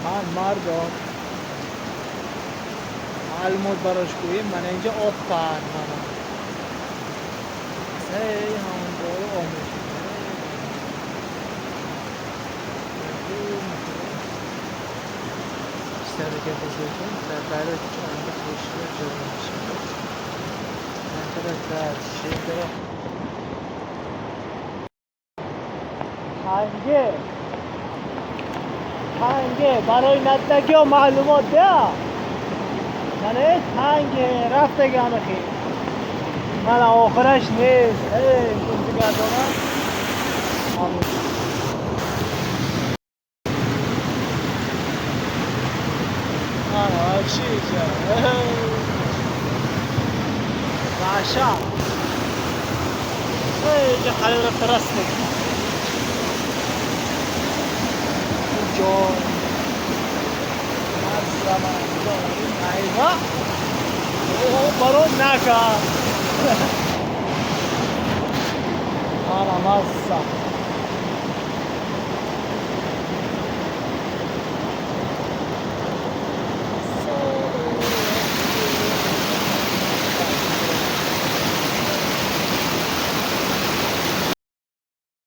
Ман мардон маълумот барош гӯем, мана инҷа об пар, мана ҳей ҳамон боло об мешавад. Танге танге барои наддагиҳо маълумот деа. Мана танге рафтаги ҳамахи, мана охираш нест. Эй гардона. Мана вообще ваҳшат. Инҷа халил рафта раст мекунад. Ҷой айва барон накард. Мана мазза.